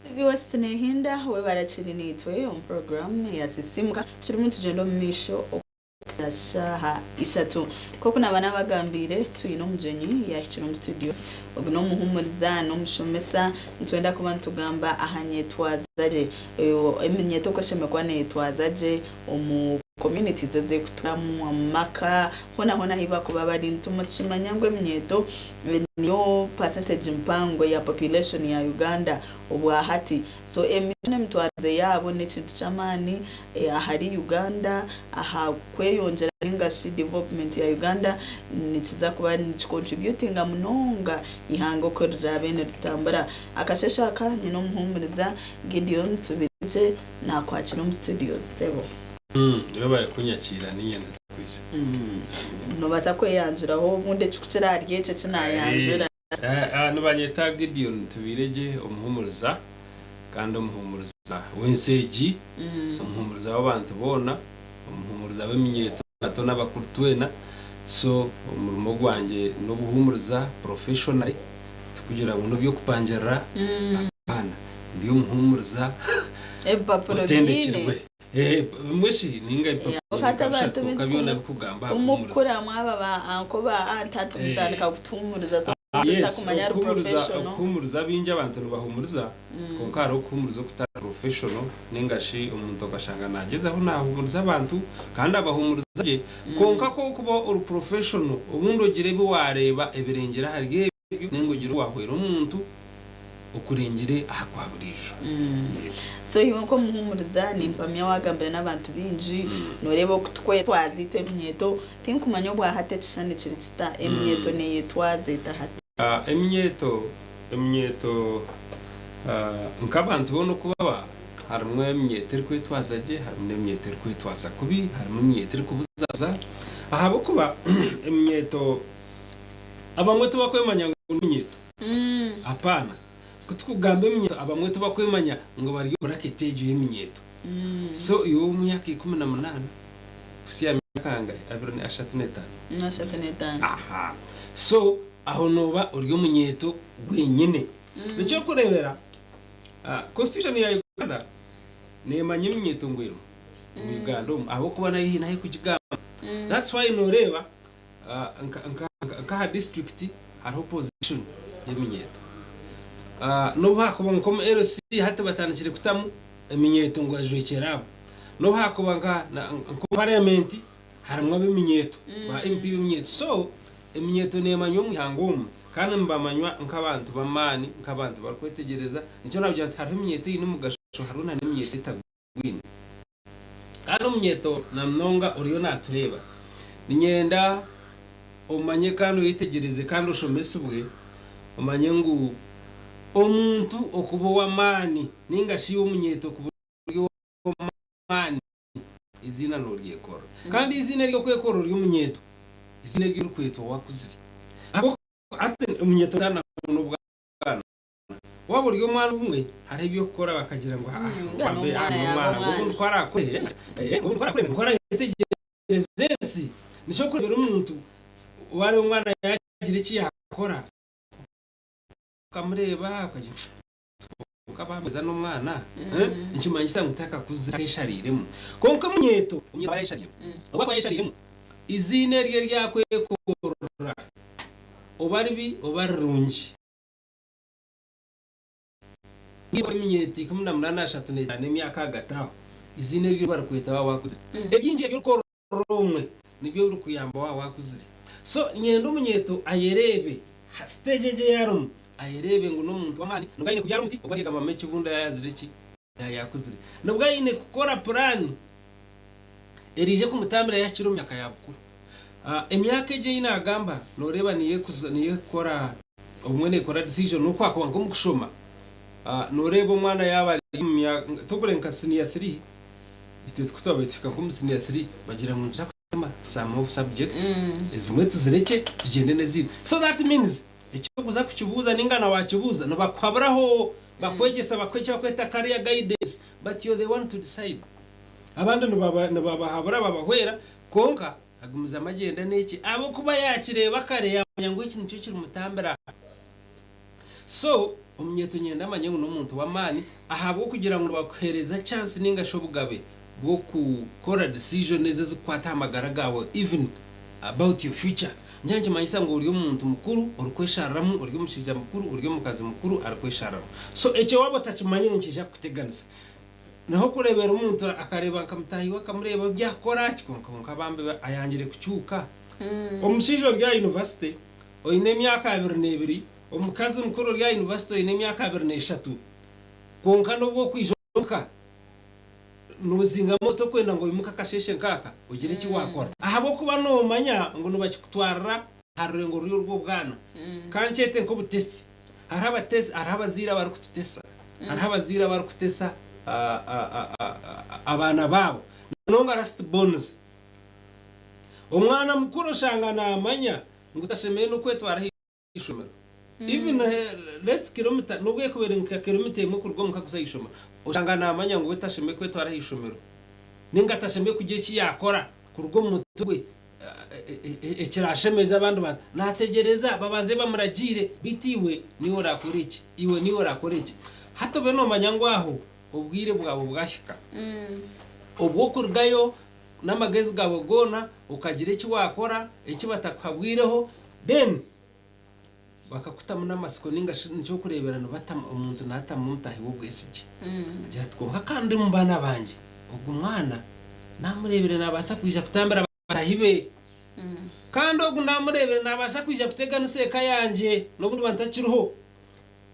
TV West nehinda webare akiri naitwe omu program ya Sisimuka. Turimu nitugyenda omu maisho okuhitsya shaaha ishatu. Nk'oku naaba nabagambiire, twine omugyenyi yahikire omu studios. Ogu n'omuhumuriza, n'omushomesa. Nitwenda kuba nitugamba aha nyetwaza gye. Eminyeto oku eshemereire kuba neyetwaza gye omu communities ezi erikuturamu, omu maka, hoona hoona ahu barikuba bari. Nitukimanya ngu eminyeto niyo percentage mpango eya population ya Uganda obwahati. So emicwe n'emitwarize yaabo n'ekintu ky'amaani ahari Uganda, aha kweyongyera ninga shi development ya Uganda nikiza kuba niki contributinga munonga eihanga oku riraabe niritambura. Akasheeshe aka nyine omuhuumuriza Gideon Tubirigye naakwakira omu studios sebo. Webare kunyakiira niinyenda kwija. Noobaasa kweyanjuraho obundi ekikukira ahari ekyo eki naayanjura. Nibanyeta Gideon Tubiiregye omuhumuriza kandi omuhumuriza w'ensi egi, omuhumuriza w'abantu boona, omuhumuriza w'eminyeeto abato n'abakuru twena. So omurimo gwangye n'obuhumuriza professionally tikugira ngu n'eby'okupangirira abaana, ndi omuhumuriza Ebipapuro otendekirwe. biine. Bimwe shi ninga ebipapuro Kwonka hati nka abantu bishatu baingi kwonka byona bikugamba aha omu kuhumuriza. kukura mwaba ba uncle ba aunt hati mutandika kutuhumuriza so omuntu Yes, otakumanya ari okuhumuriza professional. okuhumuriza abaingi abantu nibahumuriza kwonka hariho okuhumuriza okutari professional ninga shi omuntu okashanga nagyezaho nahumuriza abantu kandi abahumuriza gye kwonka ku orikuba ori professional obundi ogira ebi wareeba ebirengire ahari ebyo ninga ogire obu wahwera omuntu okurengire aha kwa buriijo. Yes. So iwe nk'omuhumuriza nimpamya wagambira n'abantu baingi noreeba oku tukwetwaza itwe eminyeeto tinkumanya obwahati ekishushani kiri kita eminyeeto neyetwaza eta hati? Eminyeeto eminyeeto nk'abantu boona oku baba harimu eminyeeto erikwetwaza gye harimu n'eminyeeto erikwetwaza kubi harimu eminyeeto erikubuzabuza ahabw'okuba eminyeeto abamwe tibakwemanya ngu n'eminyeeto. Apaana. Ku tukugamba eminyeeto, abamwe tibakwemanya ngu bari omu bracket egyo y'eminyeeto. So iwe ow'emyaka 18 kuhitsya aha myaka ngahi? Abiri ashatu n'etaano? 35. Aha. So aho nooba ori omunyeeto wenyine. Nikyo orikureebera constitution ya Uganda neemanya eminyeeto ngu erimu omu Uganda omu ahabw'okuba nayo haine ahu erikugigamba. That's why nooreeba Nk'aha disiturikiti hariho pozishoni y'eminyeeto. N'obu haakuba nk'omu LC hati batandikire kutamu eminyeeto ngu bajwekyere abo. N'obu haakuba nk'omu parliament harimu ab'eminyeeto, ba MP b'eminyeeto. So eminyeeto neemanywa omu ihanga omu kandi nibamanywa nk'abantu b'amaani, nk'abantu barikwetegyereza. Nikyo naagira nti hariho eminyeeto eine omugasho hariho n'eminyeeto etagwine. Kandi omunyeeto na munonga oriyo naatureeba, niinyenda omanye kandi oyetegyereze kandi oshomesibwe omanye ngu omuntu okuba ow'amaani nainga shi iwe omunyeeto okuba ori ow'amaani, eiziina nooryekorera. Kandi eiziina ery'okwekorera ori omunyeeto, eiziina eryo orikwetwa waakuzire. Ahabw'okuba hati omunyeeto nataana n'obwana. Waaba ori omwana obumwe hariho eby'okukora bakagira ngu bambe aha n'omwana ngu obundi ku araakure obundi ku arakure ngu arayetegyereza ensi. Nikyo orikureebera omuntu waaba ari omwana yaagira eki yaakora okamureeba okagira oti kwonka bambe n'omwana nikimanyisa ngu takakuzire takeshariiremu. Kwonka omunyeeto aba ayeshariiremu. Obu akuba ayeshariiremu eiziina eryo eri akwekorera oba ribi oba rirungi. Niiwe eminyeeto 18 35 emyaka ahagati aho, eiziina eryo barikweta waaba waakuzire. Ebingi ebi orikukorera omwe nibyo birikuyamba waaba waakuzire. So niinyenda omunyeeto ayereebe ha siteegi egi ei arimu, ayereebe ngu n'omuntu w'amaani, nibwo aine kubyara omuti ogu aryegamamu ekibunda yaaba yaazire ki? Yaaba yaakuzire. Nibwo aine kukora puraani eraije kumutambira yaakira omu myaka ya bukuru. Emyaka egi ei naagamba nooreeba niyo erikukora obumwe neekora decision n'oku kwakuba nk'omu kushoma nooreeba omwana yaaba ari omu myaka tugure nka siniya three itwe ku twabaire tuhika nk'omu siniya three bagira ngu nituza kushoma some of subjects ezimwe tuzirekye tugyende n'ezindi so that means eki orikuza kukibuuza ninga na waakibuuza nibakuhaburaho bakwegyesa bakuha eki barikweta career guidance but you're the one to decide. Abandi nibabahabura babahwera kwonka agumizamu agyenda n'eki ahabw'okuba yaakireeba kare yaamanya ngu eki nikyo kirimutambira. So. Omunyeeto niinyenda amanye ngu n'omuntu w'amaani ahabw'okugira ngu nibakuheereza chance ninga shi obugabe bw'okukora decision ezi ezikukwata aha magara gaawe even about your future. Nikyo nikimanyisa ngu ori omuntu mukuru orikweshariramu, ori omushaija mukuru, ori omukazi mukuru arikweshariramu. So ekyo waaba otakimanyire nikiija kukuteganisa. Niho okureebera omuntu akareeba nka mutaahi we akamureeba ebi akora kwonka bambi ayangire kucuuka. Omushaija ori aha university oine emyaka 22, omukazi mukuru ori aha university oine emyaka 23 kwonka n'obu okwija omuka nozingamu oti okwenda ngu oimuke akasheeshe nkaaka ogire eki waakora ahabw'okuba noomanya ngu nibakikutwarira aha rurengo ruri orw'obwana. Ka nkyete nk'obutesi. Hariho abatesi, hariho abazaire abarikututesa, hariho abazaire abarikutesa abaana baabo na munonga last borns. Omwana mukuru oshanga naamanya ngu tashemereire n'okwetwara aha ishomero. Even less kilometer, n'obu ekuba eri nka kilomita emwe kuruga omuka kuza aha ishomero, oshanga naamanya ngu we tashemereire kwetwara aha ishomero ninga tashemereire kugira eki yaakora kuruga omu mutwe gwe ekiraashemeze abandi bantu. Naategyereza babanze bamuragiire, beitu iwe niiwe oraakore eki, iwe niiwe oraakore eki. Hati obe noomanya ngu aho obwire bwawe bwahika obw'okurugayo n'amagezi gaawe goona okagira eki waakora eki batakuhabwireho then bakakutamu n'amatsiko nainga shi nikyo orikureebera nibatamu omuntu naatamu omutaahi we obwesigye. Agira ati kwonka ka ndi omu baana bangye, ogu mwana naamureebire naabaasa kwija kutambira bataahi be. Kandi ogu naamureebire naabaasa kwija kuteganisa eka yangye n'obu ndiba ntakiriho.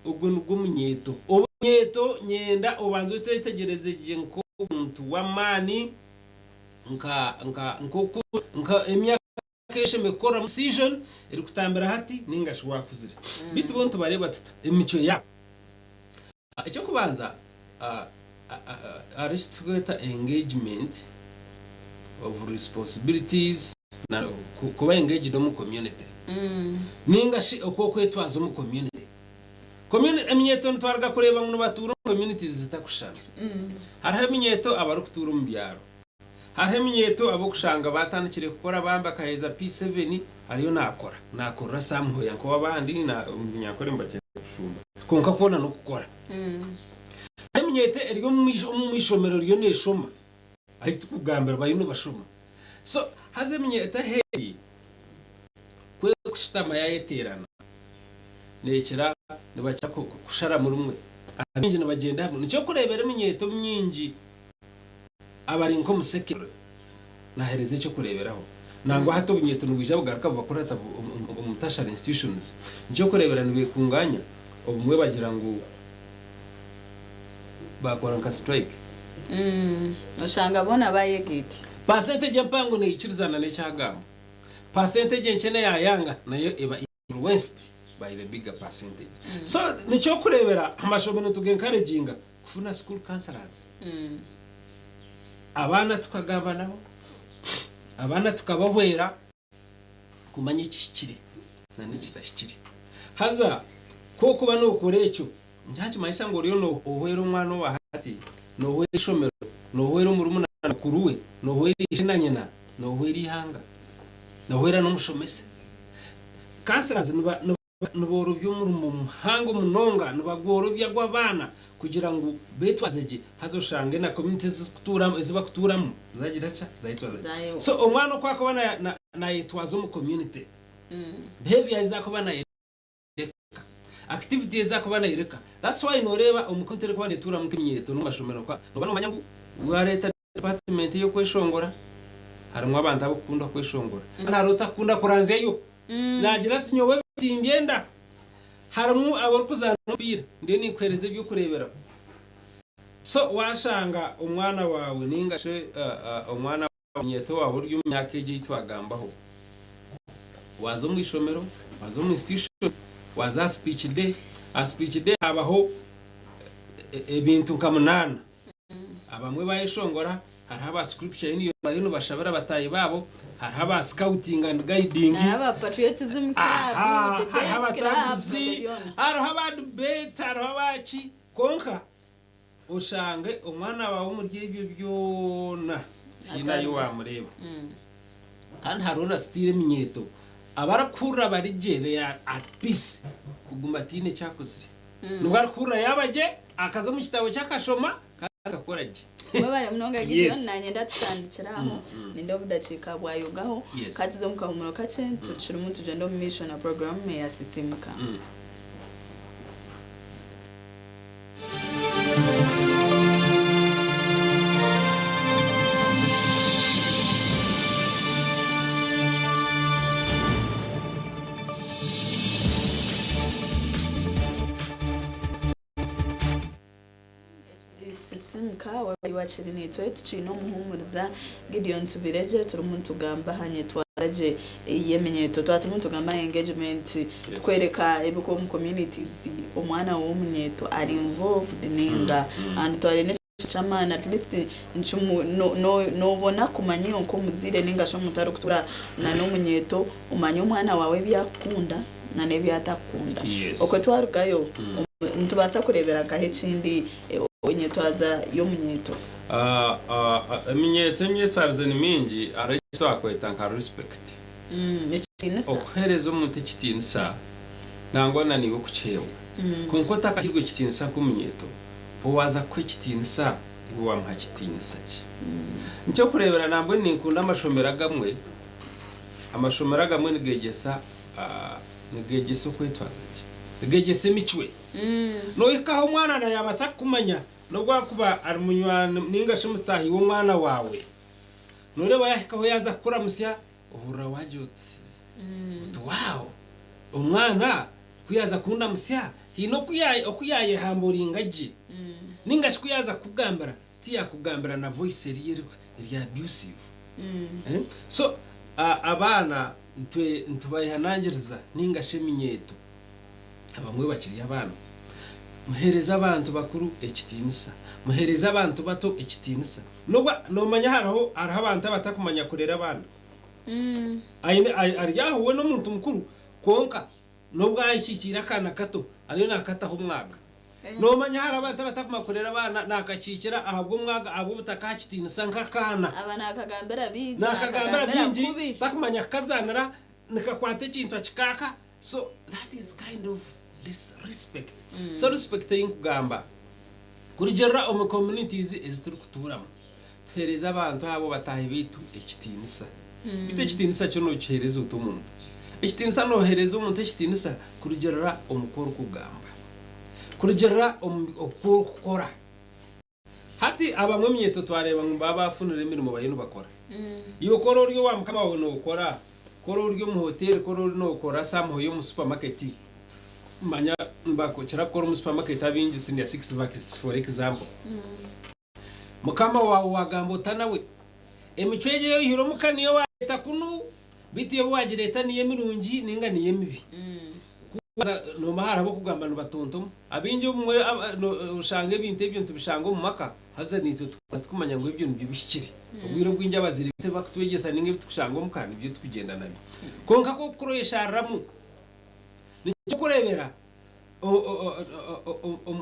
Ogwo nigwo munyeeto. Obunyeeto nyenda obanze otetegyereze gye nk'omuntu w'amaani, nka, nka, nk'oku, nka emyaka eshemereire kukoramu decision erikutambira hati ninga shi waakuzire. Beitu bo nitubareeba tuta? Emicwe yaabo. Eky'okubanza, hariho eki turikweta engagement of responsibilities na kuba engaged omu community ninga shi oku okwetwaza omu community. Community eminyeeto nitwaruga kureeba ngu nibatuura omu communities zitakushushana. Hariho eminyeeto abarikutuura omu byaro. Hariho eminyeeto ab'okushanga baatandikire kukora bambi akaheza P7 ariyo naakora, naakorera somewhere nk'ow'abandi omunyankore nibakyeta kushumba kwonka kwona n'okukora. Hariho eminyeeto eri omu ishomero eriyo neeshoma ahu turikugambira bariyo nibashoma. So haza eminyeeto ahu eri ku erikushutama yaayeteerana neekira nibakira kusharamu rumwe. Abaingi nibagyenda hamwe. Nikyo orikureebera eminyeeto mingi abari nk'omusekere naheereza eky'okureeberaho. Nangwa hati obunyeeto nibwija bugaruka bubakurata omu tertiary institutions. Nikyokureebera nibekunganya obumwe bagira ngu baakora nka strike. Oshanga boona bayegaita. Percentage empango neikirizana n'ekyagambwa. Percentage enkye n'eyayanga nayo eba influenced by the bigger percentage. So nikyokureebera amashomero nituga encouraginga kufuna school counsellors. Abaana tukagamba nabo, abaana tukabahwera kumanya ekihikire na n'ekitahikire. Haza ku okuba nookora ekyo, nikimanyisa ngu oriyo noohwera omwana owa hati, noohwera eishomero, noohwera omurumuna na mukuru we, noohwera ishe na nyina, noohwera eihanga, noohwera n'omushomesa. Counsellors Niboorobya omurimo muhango munonga, nibagworobya gw'abaana kugira ngu beetwaze gye haza oshange na community ezi bakutuuramu zagira ki? Zayetwaza gye. So omwana oku akuba nayetwaza omu community, behaviour ezi akuba nayoreka, activity ezi akuba nayoreka, that's why noreeba omu community erikuba netuuramu nk'eminyeeto n'omu mashomero nooba nomanya ngu wareeta department ey'okweshongora harimu abantu abakukunda kweshongora kandi hariho otakukunda kuranzyayo. Naagira ati, Nyowe ebi timbyenda. Harimu abarikuzaana omupiira, ndiyo ninkuheereza eby'okureeberaho. So waashanga omwana waawe nainga shi omwana munyeeto waawe ori omu myaka egi ei twagambaho, waaza omu ishomero, waaza omu institution, waaza aha speech day, aha speech day habaho ebintu nka munaana. Abamwe bayeshongora, hariho aba scripture union bariyo nibashabira bataahi baabo, hariho aba scouting and guiding, Hariho aba patriotism club, aha, hariho debate club, abataguzi, byona. hariho aba debate, hariho abaki, kwonka oshange omwana waawe omuri ebyo byona tihaine ahi Atarimu. wamureeba. Kandi hariho na still eminyeeto abarikuhurira bari gye, they are at peace kuguma tihaine eki akozire. Nibwo arikuhurira yaaba gye, akaza omu kitabo kye akashoma kandi akakora gye. Webare munonga Gideon, Yes. nanye ndatutandikira aho, nindeeba obudakiika bwayogaho. Yes. Ka tuze omu kahumuro kakye, tukirimu nitugyenda omu maisho na puroguraamu eya Sisiimuka. Sisimuka webare wakiri naitwe tukiine omuhumuriza Gideon Tubiregye turimu nitugamba aha nyetwaza gye y'eminyeeto twaba turimu nitugamba aha engagement tukwereka ebika omu communities omwana w'omunyeeto ari involved ninga and twari n'ekintu ky'amaani at least nobona kumanya iwe nk'omuzaire ninga shi omuntu arikutuura na n'omunyeeto omanye omwana waawe ebi akukunda na n'ebi atakukunda. Okwe twarugayo nitubaasa kureebera nkaha ekindi enyetwaza y'omunyeeto? Eminyeeto emyetwarize ni mingi hariho eki twakweta nka respect. Ekitiinisa. Okuheereza omuntu ekitiinisa nangwa na naiwe okukiheebwa. Kwonka otakahairwe ekitiinisa nk'omunyeeto, owaaza kukuha ekitiinisa iwe waamuha kitiinisa ki? Nikyokureebera nambwenu ninkunda amashomero agamwe, amashomero agamwe nigegyesa nigegyesa okwetwaza gye, nigegyesa emicwe. Nohikaho omwana nayaaba atakukumanya nobu akuba ari munywani ninga shi mutaahi w'omwana waawe, noreeba yahikaho yaaza kukuramutsya ohurira waagira oti oti wow omwana ku yaaza kundamutsya haine oku yaayehamburinga gye ninga shi ku yaaza kukugambira tiyakugambira na voice eri eri abusive. So abaana nitubayehanangiriza ninga shi eminyeeto abamwe bakiri abaana, muheereze abantu bakuru ekitiinisa, muheereze abantu bato ekitiinisa. N'obu noomanya hariho hariho abantu abatakumanya kurera abaana. Aine ari aho we n'omuntu mukuru kwonka n'obu akikiire akaana kato ariyo naakataho omwaga. Noomanya hariho abantu abatakumanya kurera abaana naakakiikira ahabw'omwaga ahabw'obutakaha kitiinisa nk'akaana. Aba naakagambira bingi, Naakagambira naakagambira bingi, kubi. takumanya kukazaanira, nikakwata ekintu akikaaka. So that is kind of disrespect. So respect ei nkugamba kurugiirira omu communities ezi turikutuuramu, tuheereze abantu abo bataahi baitu ekitiinisa. Beitu ekitiinisa kyo nookiheereza ota omuntu? Ekitiinisa nooheereza omuntu ekitiinisa kurugiirira omu ku orikugamba, kurugiirira omu ku orikukora. Hati abamwe eminyeeto twareeba ngu nibaba baafunire emirimo bariyo nibakora. Iwe ku ori owa mukama waawe nookora, ku ori omu hoteeri, ku ori nookora samhoya omu supamaketi, manya nibakira kukora omu supamaketi abaingi senior six vax for example. Mukama waawe waagamba ota nawe? Emicwe egyo ei oihire omuka niyo waareeta kunu? Beitu yo waagireeta niyo emirungi nainga niyo emibi? Ku waaza noomanya hariho ab'okugamba nibatontoma. Abaingi obumwe oshanga ebintu ebyo nitubishanga omu maka haza naitwe tukaba tukumanya ngu ebyo nibyo bihikire. Obwire obwingi abazaire baitu ebi bakutwegyesa nainga ebi tukushanga omuka nibyo tukugyenda nabyo. Kwonka ku okukura oyeshariramu, nikyo orikureebera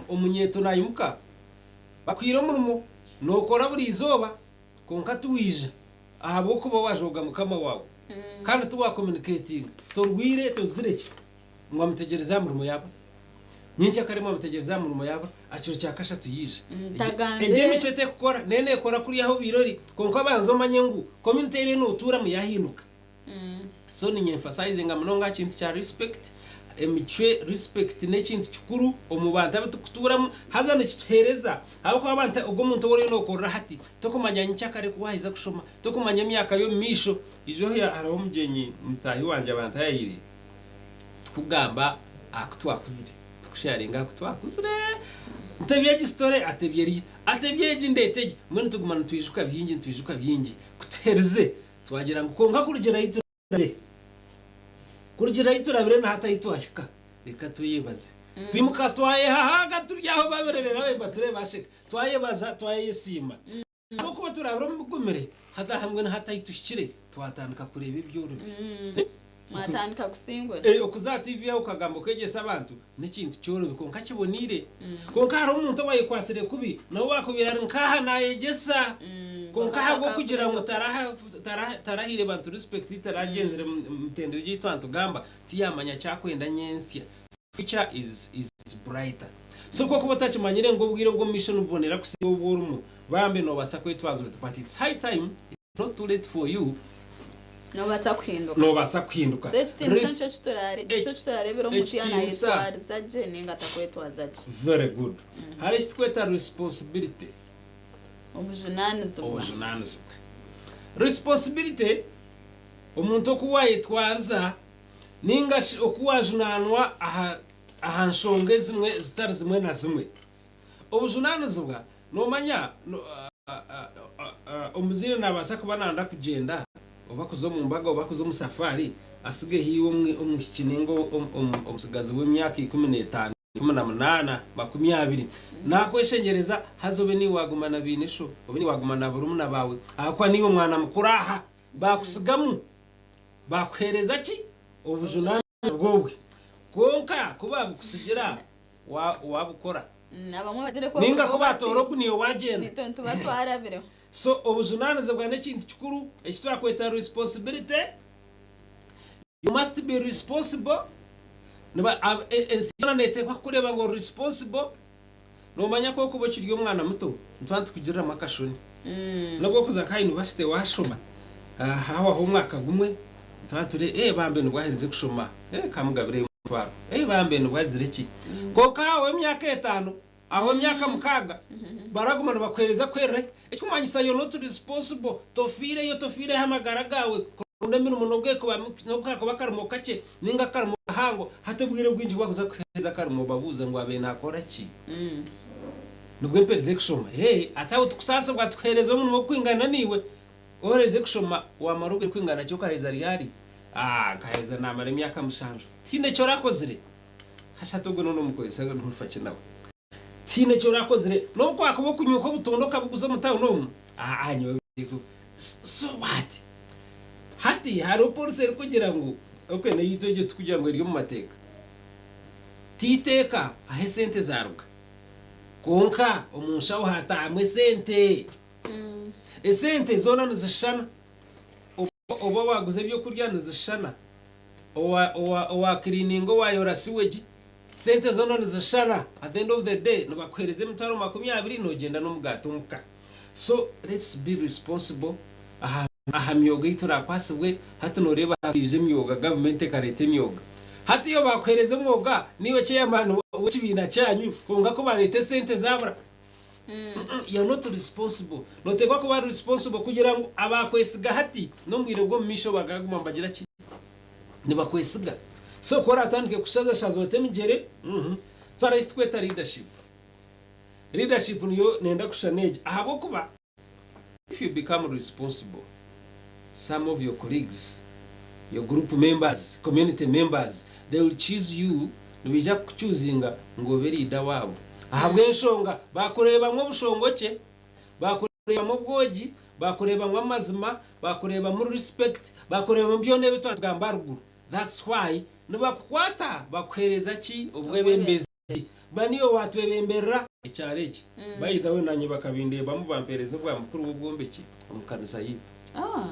omunyeeto naimuka bakwire omurimo nookora buri izooba kwonka tiwaija ahabw'okuba waajooga mukama waawe kandi tiwaakomunikeetinga, torwaire, tozire ki. Mwamutegyereza aha mirimo yaabura. Nyencakare mwamutegyereza aha mirimo yaabura, aha kiro kya kashatu yaija. Ntagambire. Egyo emicwe tekukora, neyo neekora kuriya ahu obaire ori, kwonka banza omanye ngu community ei oriyo nootuuramu yaahinduka. So niinye-emphasizinga munonga aha kintu kya respect, emicwe, respect n'ekintu kikuru omu bantu abu turikutuuramu, haza nikituheereza ahabw'okuba abantu ogwo omuntu ou oriyo nookorera hati, tokumanya nyencakare ku waaheza kushoma, tokumanya emyaka y'omu maisho. Ijo hariho omugyenyi mutaahi wangye abantaayaire, Tukugamba aha ku twakuzire, tukusharinga aha ku twakuzire. Ntebya egi story, atebya eriya, atebya egi ndeeta egi. Mbwenu tuguma nitwijuka bingi, nitwijuka bingi. Ku tuherize twagira ngu kwonka kurugiirira ahu turabire, kurugiirira ahu turabire na hati ahu twahika, reka tweyebaze. Twimuka twayehahaaga turi aho babirorera batureeba basheka. Twayebaza, twayesiima. Ahabw'okuba turabire omu bigumire, haza hamwe na hati ahu tuhikire, twatandika kureeba ebyorobi. Mwatandika kusingura. Okuza aha TV aho okagamba okeegyesa abantu n'ekintu kyorobi kwonka kiboneire. Kwonka hariho omuntu owaayekwatsire kubi nawe owaakubaire ari nk'aha naayegyesa kwonka ahabw'okugira ngu tarahaire bantu respect, taragyenzire omu mitendera ei twaba nitugamba, tiyaamanya ki arikwenda nyentsya. Future is is brighter. So ku okuba otakimanyire ngu obwire obw'omu maisho nibubonera kusinga obu orimu, bambi noobaasa kwetwaza oti but it's high time, it's not too late for you, Noobaasa kuhinduka. noobaasa kuhinduka. So ekitiinisa Res- nikyo kituraare eki- nikyo kiturareebera omuntu yaaba ekitiinisa. naayetwariza gye nainga atakwetwaza gye. Very good. Hariho eki turikweta responsibility. Obujunaanizibwa. Obujunaanizibwa. Responsibility, omuntu oku waayetwariza Nainga shi oku waajunaanwa aha aha nshonga ezimwe zitari zimwe na zimwe. Obujunaanizibwa, noomanya, omuzaire naabaasa kuba naayenda kugyenda oba kuza omu mbaga oba kuza omu safaari atsigeho iwe omwishiki nainga omutsigazi w'emyaka 15, 18, 20. Naakweshengyereza haza obe niiwe waaguma na baine sho, obe niiwe waaguma na barumuna baawe ahakuba niiwe mwana mukuru aha. Baakutsigamu. Baakuheereza ki? Obujunaanizibwa obwe. Kwonka ku baabukutsigira, waabukora. Nainga ku baatoora ogu niiwe waagyenda. So obujunaanizibwa n'ekintu kikuru eki twakweta responsibility. You must be responsible. Ensi yoona neeteekwa kukureeba ngu ori responsible. Noomanya ku orikuba okiri omwana muto, nituba nitukugiriramu akashoni. N'obu orikuza nka aha yunivasite waashoma, haahwaho omwaka gumwe, nituba nitureeba, ee bambe nibwo aherize kushoma, ee kamugabireyo omutwaro, ee bambe nibwo azire ki. Kwonka haahwaho emyaka etaano, haahwaho emyaka mukaaga, baraguma nibakuheereza kuheererayo. Ekirikumanyisa you're not responsible, tofiireyo, tofiireho amagara gaawe kuronda emirimo n'obu kaakuba akarimo kakye. Ninga akarimo kahango, hati obwire obwingi ku bakuza kuhereza akarimo obabuuza ngu abaire nakora ki? Nibwo empereza ekushoma. Hee, ati aho tukusaasibwa tukuhereza omurimo ogukwingana naiwe. Ohereze kushoma wamara obwire kwingana ki okaheza ryari? Aah nkaheza namara emyaka mushanju. Tihaine eki orakozire? Kashatu ogwo noona omukozesa ngu ntufa ki nawe. Tihaine eki orakozire n'obu kwakuba okunyuuka obutunda okabuguza omu tawuni omu? Aah nyowe So what? Hati hariho policy erikugira ngu ok n'eyaitu egyo tikugira ngu eri omu mateeka. Ti iteeka ahu esente zaaruga kwonka omu nshaho haataahamu esente. Esente zoona nizishushana. Oba waaguza ebyokurya nizishushana, owa kiriininga owaayora siwegi, sente zoona nizishushana. At the end of the day nibakuheereza emitwaro 20 noogyenda n'omugaati omuka. So let's be responsible aha aha myoga ei turakwatsibwe. Hati nooreeba hakaija emyoga, gavumenti ekareeta emyoga. Hati iwe baakuheereza omwoga, niiwe chairman w'ekibiina kyanyu, kwonka ku bareeta esente zaabura. You are not responsible. Nooteekwa kuba responsible kugira ngu abaakwesiga hati n'omu bwire bw'omu maisho bakaguma nibagira ki? Nibakwesiga. So ku oraatandike kushazashaza oti emigyere, so hariho eki turikweta leadership. Leadership niyo nenda kushusha n'egi ahabw'okuba if you become responsible, some of your colleagues, your group members, community members, they will choose you, nibaija kukuchuzinga ngu obe leader waabo ahabw'enshonga baakureebamu obushongokye, baakureebamu obwogi, baakureebamu amazima, baakureebamu respect, baakureebamu byona ebi twagamba aharuguru. That's why nibakukwata bakuheereza ki? Obwebembezi. Ba niiwe waatwebemberera ekyaro eki. By the way naanye bakabindeebamu bampeereza obwa mukuru w'obwombeki omu kanisa yaitu.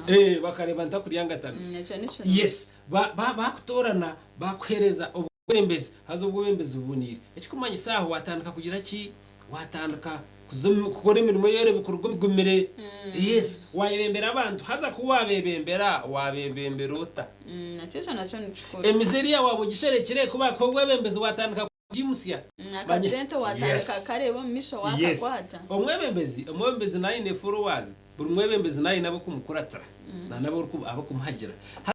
Ee, bakareeba ntakuryangatanisa. Ekyo ni kirungi. Yes, ba, ba, bakutoorana bakuheereza obwebembezi, haza obwebembezi buboniire. Ekikumanyisa aho waatandika kugira ki? Waatandika kuza omu, kukora emirimo eyorobi kuruga omu bigumire. Yes, waayebembera abantu, haza ku waabebembera, waabebembera ota? Nakyo ekyo nakyo ni kikuru. Emize eriya waaba ogisherekire, ku baakuha obwebembezi waatandika kugiimutsya. Akasente waatandika kukareeba omu maisho waakakwata. Omwebembezi, omwebembezi naaba aine followers, buri mwebembezi naaba aine ab'okumukuratira, na n'ab'okumuhagira.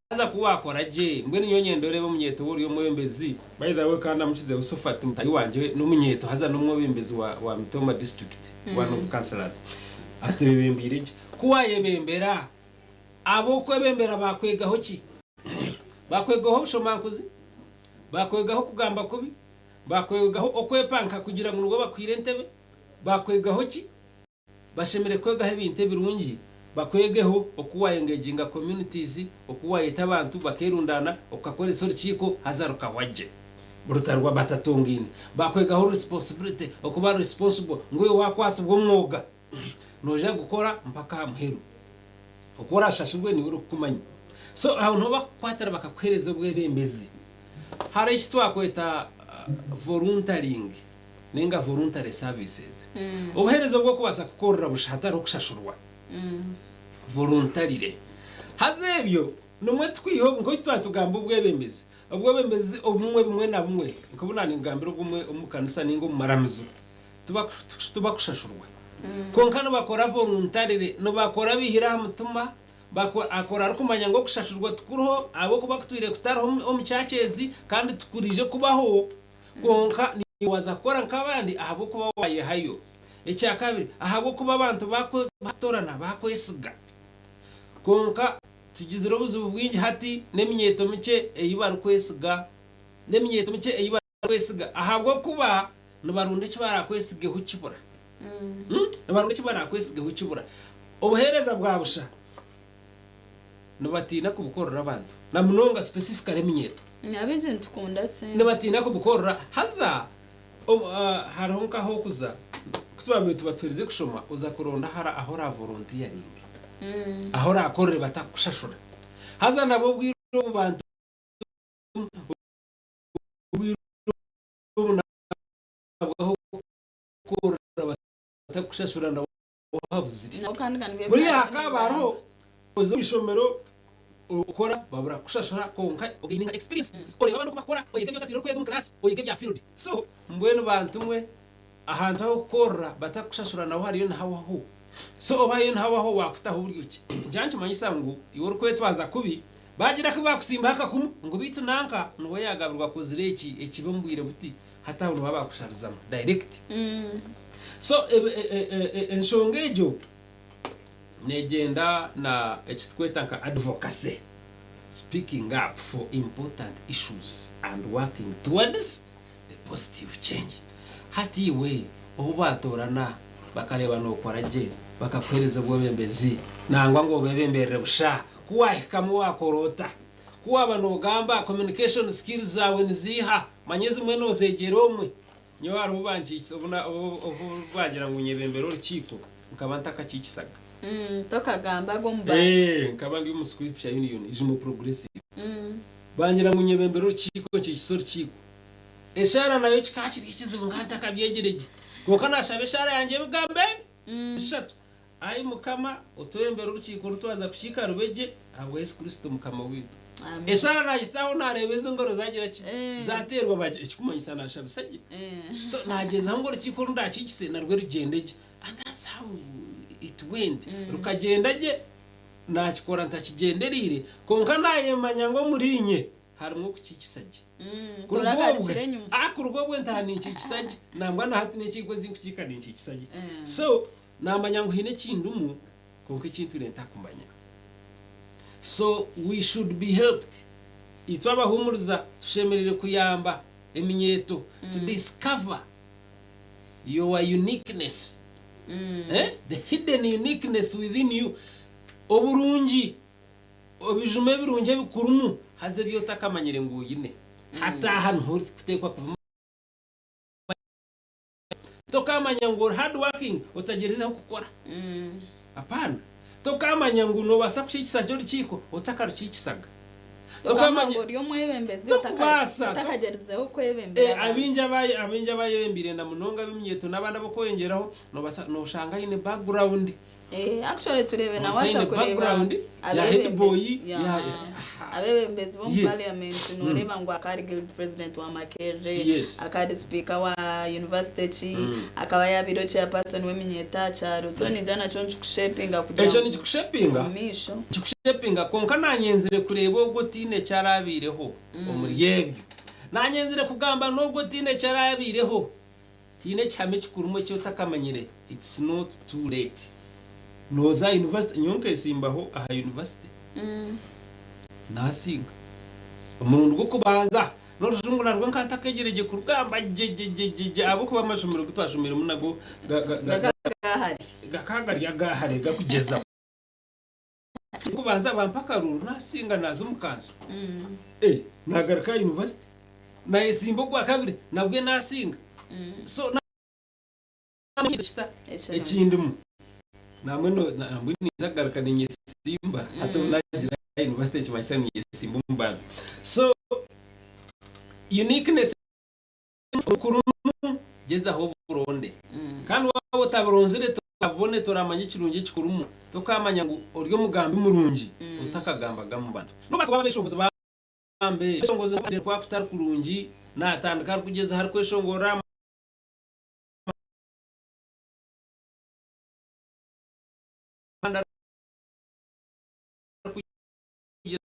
Haza ku waakora gye, mbwenu nyowe nyenda oreebe omunyeeto we ori omwebembezi, by the way kandi amukizeho Sofat mutaahi wangye n'omunyeeto haza n'omwebembezi wa wa Mitooma district, one of councillors, atwebembeire gye. Ku waayebembera, ab'okwebembera baakwegaho ki? Baakwegaho obushomankuzi, baakwegaho okugamba kubi, baakwegaho okwepanka kugira ngu nibwo bakwire entebe, baakwegaho ki? Bashemereire kwegaho ebintu ebirungi, bakwegeho oku wa engaginga communities, oku wayeta abantu bakerundaana, okakoresa orukiiko haza rukahwa gye rutarwa batatongaine. Bakwegaho responsibility, okuba responsible ngu iwe wakwatsibwa omwoga noija gukora mpaka aha muheru. Oku orashashurwe niiwe orikukumanya. So aho niho bakukwatira bakakuhereza obwebembezi. Hariho eki twakweta. Voluntaring ninga voluntary services, obuheereza obw'okubaasa kukorera busha hatariho kushashurwa, voluntarily. Haza ebyo nimwo tukwiha obu nk'oku twaba nitugamba obwebembezi, obwebembezi obumwe bumwe na bumwe nk'obu naaba ningambira obumwe omu kanisa ninga omu maramizo tibakushashurwa kwonka nibakora voluntarily, nibakora baihire aha mutima Akora arikumanya ngu okushashurwa tikuriho ahabw'okuba kutwire kutariho omu churches kandi tikuriije kubaho kwonka naiwe waza kukora nk'abandi ahabw'okuba wayehayo. Ekyakabiri ahabw'okuba abantu bakutorana bakwesiga. Kwonka tugizire obuzibu bwingi hati n'eminyeeto mikye ei barikwesiga n'eminyeeto mikye ei barikwesiga ahabw'okuba nibarunda eki barakwesigeho kibura. Nibarunda eki barakwesigeho kibura. Obuheereza bwa busha nibatiina kubukorera abantu na munonga specifically eminyeeto. Abaingi nitukunda sente. Nibatiina kubukorera haza hariho nk'ahokuza ku twabaire tuba tuherize kushoma oza kuronda ahu ora volunteeringe ahu orakorere batakukushashura haza nabwo obwire obu bantu Obwire obu nabwo ah'okukorera batakushashura nabwo habuzire. Buriya hakaba hariho oza omu ishomero okora babura kukushashura kwonka ogaininga experience oreeba abandi oku bakukora oyega ebi otatwire orikwega omu class oyega ebya field. So mbwenu bantu mwe ahantu ah'okukorera batakushashura naho hariyo nihabaho. So obu hariyo nihabaho waakutaho buryo ki? Nikyo nikimanyisa ngu iwe orikwetwaza kubi baagira ku baakusimbaho akakumu ngu beitu nanka niwe yaagabirwa akozire eki ekibi omu bwire buti hati aho nibaba baakusharizamu direct. So enshonga egyo neegyenda na eki turikweta nka advocacy, speaking up for important issues and working towards The positive change. Hati iwe obu baatoorana bakareeba nookora gye bakakuheereza obwebembezi nangwa ngu obeebemberere busha, ku waahikamu waakora ota? Ku waaba noogamba communication skills zaawe niziiha? Manya ezimwe noozeegyera omwe. Nyowe hariho obu bankiikisa obu obu baagira ngu nyebembere orukiiko nkaba ntakakiikisaga. Tokagambaga omu bantu. Nkaba ndi omu Scripture Union, Ijumo Progressive. Bangira ngu nyebembere orukiiko nkiikise orukiiko. Eshaara nayo kikaba kiri ekizibu nkaba ntakabyegire gye. Kwonka naashaba eshaara yangye y'ebigambo ebi bishatu, Ai Mukama, otwebembere orukiiko oru twaza kukiika rube gye, ahabwa Yesu Kristo Mukama waitu. Eshaara naagitaho naareeba ezi engaro zaagira ki? Zaateerwa bagira, ekikumanyisa naashabisa gye. So naagyezaho ngu orukiiko oru ndaakiikise narwo rugyende gye. And that's how it went. Rukagyenda gye. Naakikora ntakigyendereire, kwonka naayemanya ngu omuriinye harimu okukiikisa gye. Kuruga obwe, ah, kuruga obwe ntaaha ninkiikisa gye. Nangwa na hati n'ekiiko ezi nkukiika ninkiikisa gye. So, naamanya ngu haine ekindimu, kwonka eki ntwire ntakumanya. So, we should be helped. Itwe abahuumuriza tushemereire kuyamba eminyeeto to discover your uniqueness. The hidden uniqueness within you, oburungi, ebijuma ebirungi ebikurimu haza ebi otakamanyire ngu oine. Hati aha niho orikuteekwa kubimanya. Tokamanya ngu ori hard working otagyerizeho kukora. Apana. Tokamanya ngu noobaasa kukiikisa gye orukiiko otakarukiikisaga. Tokamba ngu ori omwebembezi Tokubaasa. otakagyerizeho kwebembera abantu. Abaingi abaingi abayebembeire na munonga ab'eminyeeto n'abandi ab'okweyongyeraho noobaasa nooshanga aine background. Actually tureebe Nooshanga nawaasa aine kureeba background ya head boy abebembezi ya abebembezi b'omu parliament nooreeba ngu akaba ari guild president wa Makerere, akaba ari sipiika wa university ki, akaba yaabaire chairperson w'eminyeeto aha kyaro. So niigira nakyo nikikushepinga kugira Ekyo ngu nikikushepinga, omu maisho. Nikikushepinga kwonka naanyenzire kureeba ogwo otaine eki araabaireho omuri ebyo. Naanyenzire kugamba n'ogwo otaine eki araabaireho. Haine ekihama ekikurimu eki otakamanyire, it's not too late. Nooza aha university, nyowe nkesimbaho aha university naasinga. Omurundi gw'okubanza n'orujungu narwo nkaba ntakeegyire gye kurugamba gye gye gye gye gye ahabw'okuba amashomero agu twashomeiremu nago Gakaba gahare. Gakaba gari agahare gakugyezaho. Kubanza bampa akaruuru nasinga naza omu kanso eh nagaruka aha university nayesimba ogwakabiri nabwe nasinga so kita ekindimu nambwenu nambwenu ninza kugaruka ninyesimba hati obu nagira aha university nikimanyisa ninyesimba omu bantu so uniqueness. Obukurumu gyezaho oburonde. Kandi waaba otaburonzire torabubone toramanya ekirungi ekikurumu. Tokamanya ngu ori omugambi murungi otakagambaga omu bantu. N'obu baakuba abeshongozi bambe, omweshongozi ku akutari kurungi natandika arikugyezaho arikweshongorera aha muhanda arikugira.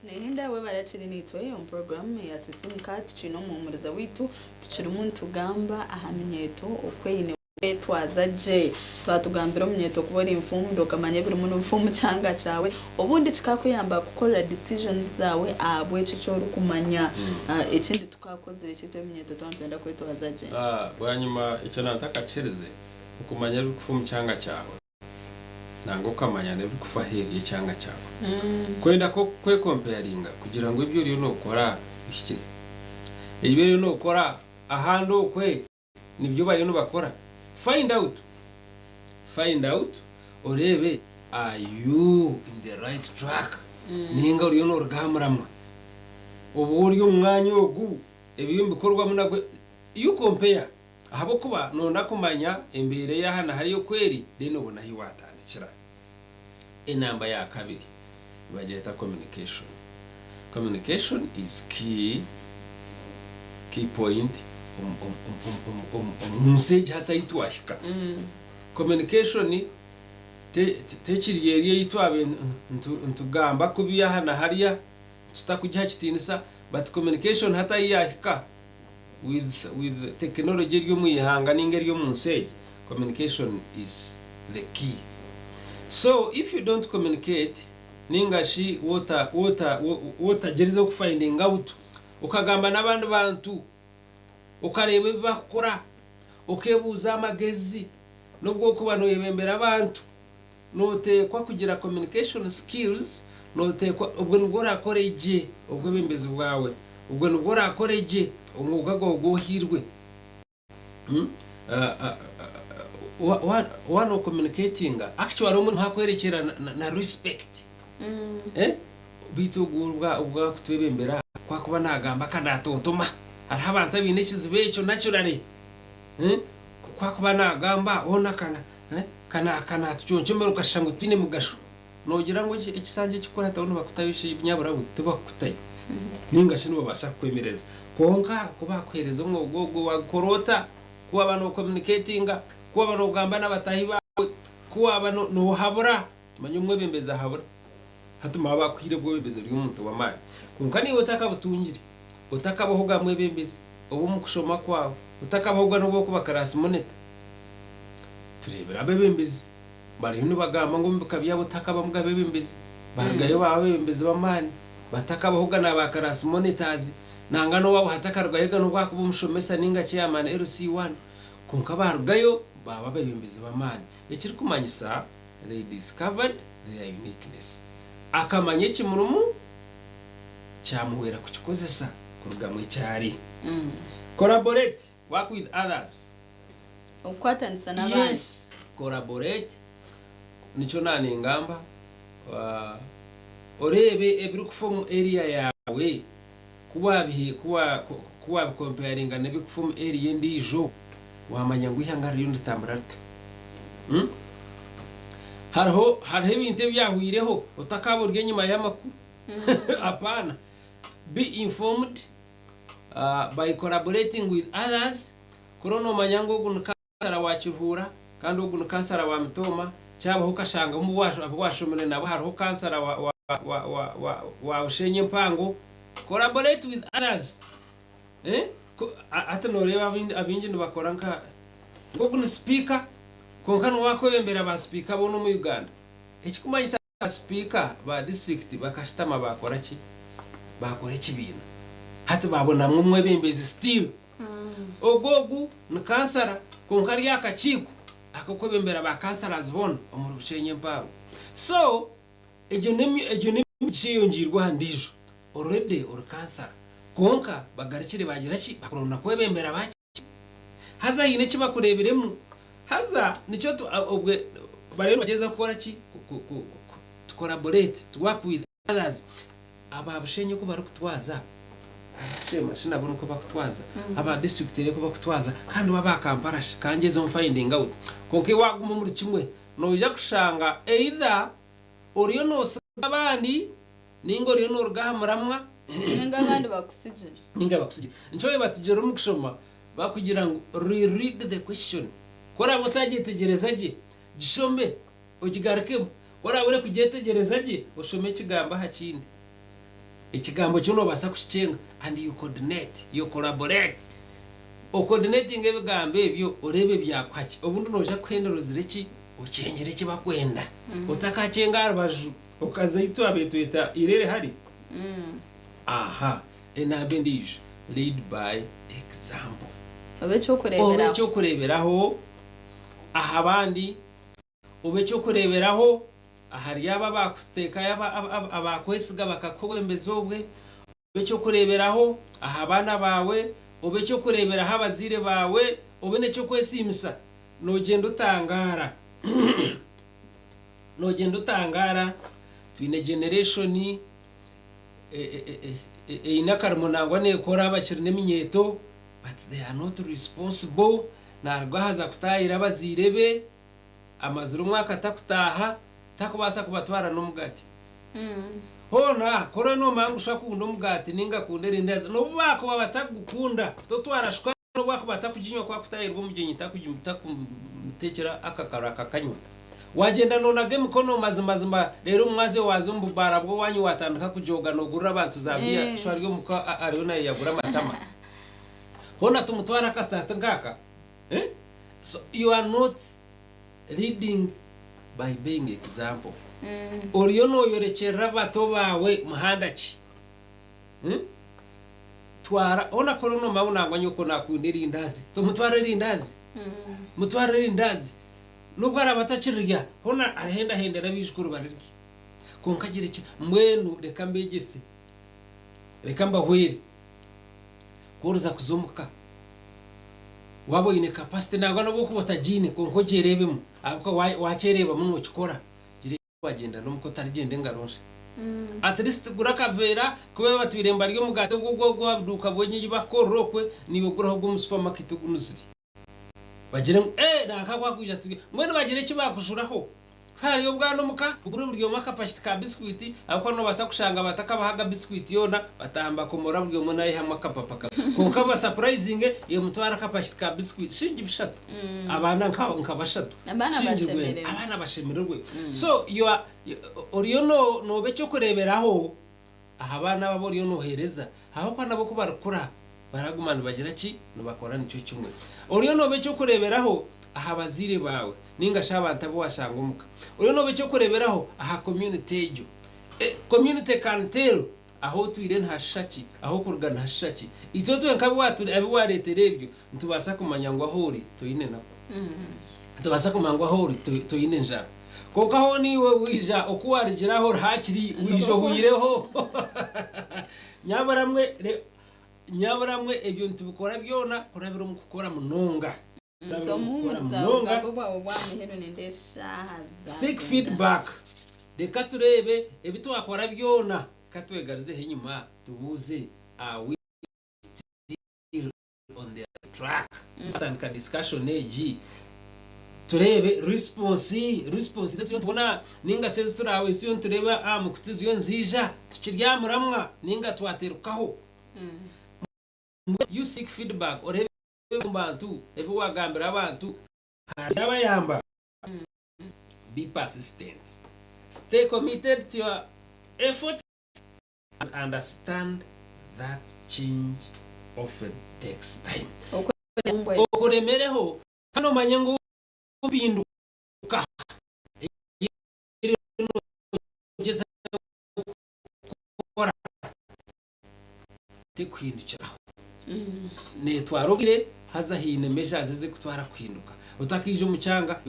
Nehenda webare akiri naitwe omu puroguramu eya Sisimuka tukiine omuhumuriza waitu tukirimu nitugamba aha minyeeto oku eine kwetwaza gye. Twatugambira omunyeeto kuba ori informed okamanya ebirimu nibifa omu kyanga kyawe obundi kikakuyamba kukorera decisions zaawe ahabw'ekyo eki orikumanya. Ekindi tukakozire ki itwe eminyeeto twaba nitwenda kwetwaza gye? Bwanyima ekyo nantakakiherize, okumanya ebirikufa omu kyanga kyawe nangwa okamanya n'ebirikufa aheeru y'ekyanga kyawe. Kwenda kwekompeyaringa kugira ngu ebi oriyo nookora bihikire. Ebi oriyo nookora ahandi okwe nibyo bariyo nibakora. Find out, find out oreebe are you in the right track ninga oriyo noruga aha muramwa. Obu ori omu mwanya ogu ebiriyo nibikorwamu nabwe you compare ahabw'okuba noyenda kumanya embeera ey'aha na hariya oku eri then obone ahu watandikira. Enamba ya kabiri nibagyeta communication. Communication is key, key point omu nsi egi hati ahu twahika. Communication tekiri eri ei twabaire nitugamba kubi aha na hariya tutakugiha kitiinisa but communication hati ahu yaahika. with with technology eri omu ihanga ninga eri omu nsi egi, communication is the key. So if you don't communicate ninga shi wota wota wotagyerizeho ku finding out okagamba n'abandi bantu, okareeba ebi bakukora, okebuuza amagezi, n'obu okuba noyebembera abantu, Noteekwa kugira communication skills, noteekwa, obwo nibwo orakore gye obwebembezi bwawe, obwo nibwo orakore gye omwoga gwawe ogu ohairwe. Waaba no communicatinga, actually omwe nahakwerekyera na respect, beitu ogu owakutwebembera ku akuba nagamba ka natontoma, hariho abantu abaine ekizibu ekyo naturally, ku akuba nagamba hoona ka. Ka naatuconcoomera okashusha ngu twine mugasho. Noogira ngu ekisanja ekirikukurataho nibakutayo shi nyabura we? Tibakukutayo. Nainga shi nibabaasa kukwemereza. Kwonka ku baakuheereza omwoga ogwo waagukora ota? Ku waaba nookomunikeetinga, ku waaba noogamba n'abataahi baawe, ku waaba noohabura, manya omwebembezi ahabura. Hati baaba baakuhaire obwebembezi ori omuntu w'amaani. Kwonka naiwe otakabutungire, otakabaho ga mwebembezi, oba omu kushoma kwawe, otakabaho ga n'obu orikuba class monitor. Tureebire abeebembezi bariyo nibagamba ngu omu bika byabo tihakabamuga abeebembezi, barugayo baaba abeebembezi b'amaani, batakabahoga na ba class monitors, nangwa n'owaabo hatakarugayoga n'obu akuba omushomesa ninga chairman LC1, kwonka barugayo baaba abeebembezi b'amaani. Ekirikumanyisa they discovered their uniqueness. Akamanya ekimurimu kyamuhwera kukikozesa kurugamu eki ari. Collaborate, work with others. Okukwatanisa n'abandi. Yes, collaborate nikyo naningamba oreebe ebirikufa omu area yaawe ku wabicomparinga n'ebirikufa omu area endiijo wamanya ngu eihanga ririyo niritambura rita. Hariho hariho ebintu ebyahwireho otakaaba ori enyima y'amakuru apaana be informed by collaborating with others. Kuri noomanya ngu ogu ni kansara wa Kiruhura kandi ogu ni kansara wa Mitooma, kyabaho okashanga omu abu waashomire nabo hariho kansara wa Bushenyi Empango, collaborate with others. Hati nooreeba abaingi nibakora nka ngu ogu ni sipiika kwonka niwe waakwebembera ba sipiika boona omu Uganda. Ekirikumanyisa ba sipiika ba disiturikiti bakashutama baakora ki? Baakora ekibiina. Hati baabonamu omwebembezi still. Ogwo ogu ni kansara kwonka ari aha kakiiko ak'okwebembera ba councillors boona omuri Bushenyi Empango. So egyo egyo n'emigisha eyongyeirwe aha ndiijo. Already ori kansara kwonka bagarukire baagira ki? Bakuronda kwebembera baki? Haza haine eki bakureebiremu. Haza nikyo tu obwe bariyo nibagyezaho kukora ki? Ku ku to collaborate, to work with others. Aba Bushenyi oku barikutwaza, aba shi nabo nikwo bakutwaza, aba disiturikiti eri oku bakutwaza, kandi bo aba Kampala shi? Ka ngyezeho nfayindinge awutu. Kwonka iwe waaguma omuri kimwe, noija kushanga either oriyo noosiga abandi nainga oriyo nooruga aha muramwa. Nainga abandi bakusigire. Nainga bakusigire. Nikyo batugira omu kushoma bakugira ngu re-read the question. Ku oraabe otaagyetegyereza gye, gishome. Ogigarukemu. Ku oraabe orikugyetegyereza gye, oshome ekigambo aha kindi. Ekigambo kyo noobaasa kukikyenga and you coordinate, you collaborate. Ocoordinatinge ebigambo ebyo oreebe byakuha ki. Obundi noija kuhenda orozire ki, okyengire eki bakwenda. Otakakyenga aha rubaju okaza ei twabaire tweta eirere hari. Aha, enamba endiijo, lead by example. Obe eky'okureeberaho. Obe eky'okureeberaho aha bandi. Obe eky'okureeberaho ahari abo abaakuteekayo abaakwesiga bakakuha obwebembezi obwe. Obe eky'okureeberaho aha baana baawe. Obe eky'okureeberaho abazaire baawe. Obe n'eky'okwesiimisa. Noogyenda otangaara. Noogyenda otangaara. Twine generation eine akarimo nangwa neekora bakiri n'eminyeeto but they are not responsible. Naaruga aha aza kutaahira abazaire be. Amazire omwaka atakutaaha, takubaasa kubatwara n'omugaati. Hoona ku oriyo noomanya ngu shi akunda omugaati nainga akunda erindazi, n'obu baakuba batakugukunda, totwara shukaari n'obu akuba atakuginywa ku akutaahirwa omugyenyi takumuteekyera akakaro akakanywa. Waagyenda noonaga emikono mazimazima reero omumwazyo waaza omu bubaara bw'owaanyu waatandika kujooga noogurira abantu za biya, sho ari omuka ariyo naayeyagura amatama. Hoona tumutware akasaati nk'aka? Eh? So you are not leading by being example. Oriyo nooyorekyerera abato baawe muhanda ki? Eh? Twara, hoona kuri noomanya ngu nangwa nyoko naakunda erindaazi, tomutwarira erindaazi? Mutwarire erindaazi. N'obu araabe atakirirya, hoona arihendahendera abaijukuru barirye. Kwonka agira eki, mbwenu reka mbeegyese, reka mbahwere. Ku oriza kuza omu ka, waaba oine capacity nangwa n'obu okuba otagiine kwonka ogyereebemu ahabw'okuba waakyereebamu nookikora, gira eki wagyenda n'omuka otarigyenda engaro nsha. At least gura akaveera, ku batwire nibarya omugaati ogwo ogw'aha buduuka bw'enyingi bakukorera okwe, naiwe guraho ogw'omu supermarket ogunuzire. Bagire ngu, Ee, nanka ku akwija turye. Mbwenu bagire eki baakujuraho. Ku hariyo obwana omu ka, ogure buri omwe akapakiti ka bisikwiti, ahabw'okuba noobaasa kushanga batakabahaga bisikwiti yoona, bataaha nibakomora buri omwe naihamu akapapa kamwe. Kwonka basapurayizinge, iwe mutware akapakiti ka bisikwiti, shiringi bishatu, abaana nka bashatu, Abaana shiringi rwenda, bashemererwe. abaana bashemererwe. So, you are, oriyo nooba eky'okureeberaho aha baana abo abu oriyo nooheereza, ahabw'okuba nabo ku barikukura baraguma nibagira ki? Nibakora nikyo kimwe. Oriyo nooba eky'okureeberaho aha bazaire baawe nainga shi abantu abu waashanga omuka. Oriyo nooba eky'okureeberaho aha community egyo. Community can tell ahu otwire nihashusha ki, ahu orikuruga nihashusha ki. Itwe twenka abu waareetera ebyo, nitubaasa kumanya ngu ahu ori toine naku. Nitubaasa kumanya ngu ahu ori toine njara. Kwonka hoona iwe waija oku waarugire aho ori haakiri waija ohweireho. Nyaburamwe nyaburamwe ebyo nitubikora byona kurabira omu kukora munonga. Kurabira So omu kukora muhumuriza munonga. obugambo bwawe obwa muheru nende eshaaha Seek zagyenda. feedback. Reka tureebe ebi twakora byona. Ka twegarizeho enyima tubuuze, are we still on the right track? Twatandika discussion egi tureebe response, response ezi turiyo nitubona ninga shi ezi turaabe ezi turiyo nitureeba aha mukutu ziriyo niziija tukiri aha muramwa ninga twaterukaho. You seek feedback oreebe omu bantu ebi waagambira abantu byabayamba. Be persistent, stay committed to your efforts and understand that change often takes time. Okuremereho kandi omanye ngu empinduka ei kukora tekuhindukiraho. Netwara obwire haza haine measures ezikutwara kuhinduka. Otakaija omu kyanga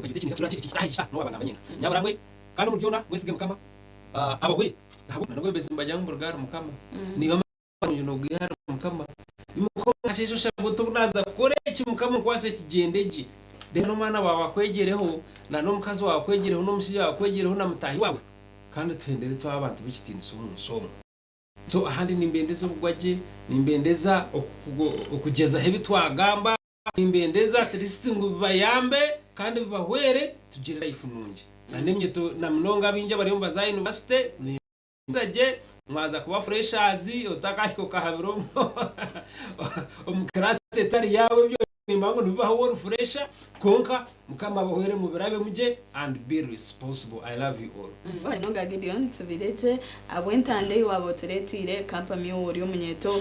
nyaburamwe kandi omuri byona mwesige Mukama abahwere ahabw'okuba n'obwebembezi nibagira ngu buruga ahari Mukama. Niiwe amaani nogaiha ahari Mukama. Imuka omu kasheeshe oshabe oti obu naaza kukora eki Mukama onkwase kigyende gye. Reero n'omwana waawe akwegyereho na n'omukazi waawe akwegyereho n'omushaija waawe akwegyereho na mutaahi waawe. Kandi tuhendere twaba abantu b'ekitiinisa omu nsi omu. So ahandi nimbendeza obugwagye, nimbendeza okugyezaho ebi twagamba, nimbendeza at least ngu bibayambe kandi bibahwere tugire life nungi. Na n'eminyeto na munonga abaingi abari omu baza university nimbendeza gye mwaza kuba freshers otakahika okahabira omu class etari yaawe ebyo Nimba ngu nibibaho waaba ori fresher kwonka mukama abahwere mubirabemu gye and be responsible I love you all. Webale munonga Gideon tubiregye ahabw'entanda ei waaba otureteire kampamya ou ori omunyeeto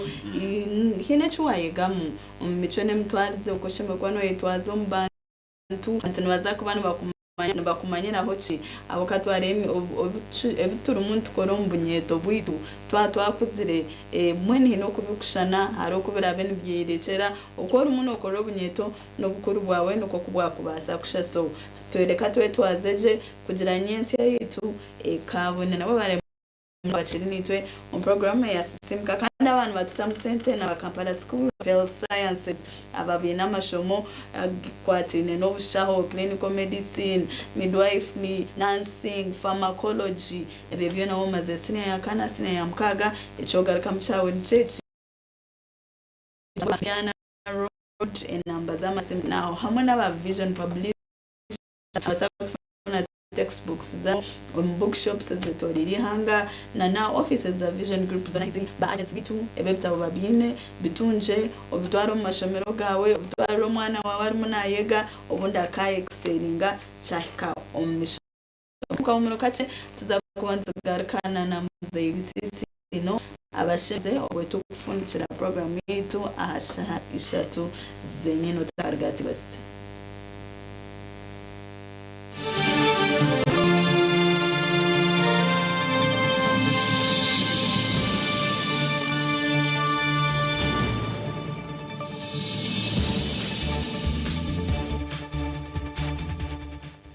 haine eki wayegamu omu micwe n'emitwarize oku oshemereire kuba noyetwaza omu bantu abantu nibaza kuba nibakumanya nibakumanyiraho ki ahabw'okuba ka twareeba ebi turimu nitukora omu bunyeeto bwaitu Twaba twakuzire, mbwenu haine oku birikushushana, hariho oku biraabe nibyeyorekyera. Oku orimu nookora obunyeeto, n'obukuru bwawe nikwo oku bwakubaasa kushusha. So, reka twetwaze gye kugira nyentsya yaitu ekaabonera. Webare munonga bakiri naitwe omu puroguraamu eya Sisiimuka. Kandi aba nibatutamu sente n'aba Kampala School of Health Sciences. Aba baine amashomo agakwataine n'obushaho, clinical medicine, midwifery, nursing, pharmacology. Ebyo byona waaba omazire siniya ya kana, siniya ya mukaaga, eky'okugarukamu kyawe nikyo eki, Mityana Road, enamba z'amasimu ziri aho hamwe n'aba Vision Publishers nibabaasa kufuna textbooks zaabo omu bookshops ezetoreire eihanga na n'aha offices za Vision Group zoona ahu ziri. Ba agents baitu ebi ebitabo babiine, bitungye, obitware omu mashomero gaawe, obitwarire omwana waawe arimu naayega, obundi akaayekiseeringa kyahika omu mishomo. Omu kahumuro kakye, tuza kuba nitugarukana na Muzeeyi Bisisi. Bino abashemeze obwe tukufundikira puroguramu yaitu aha shaha ishatu zenyine. Otaruga Tea Best.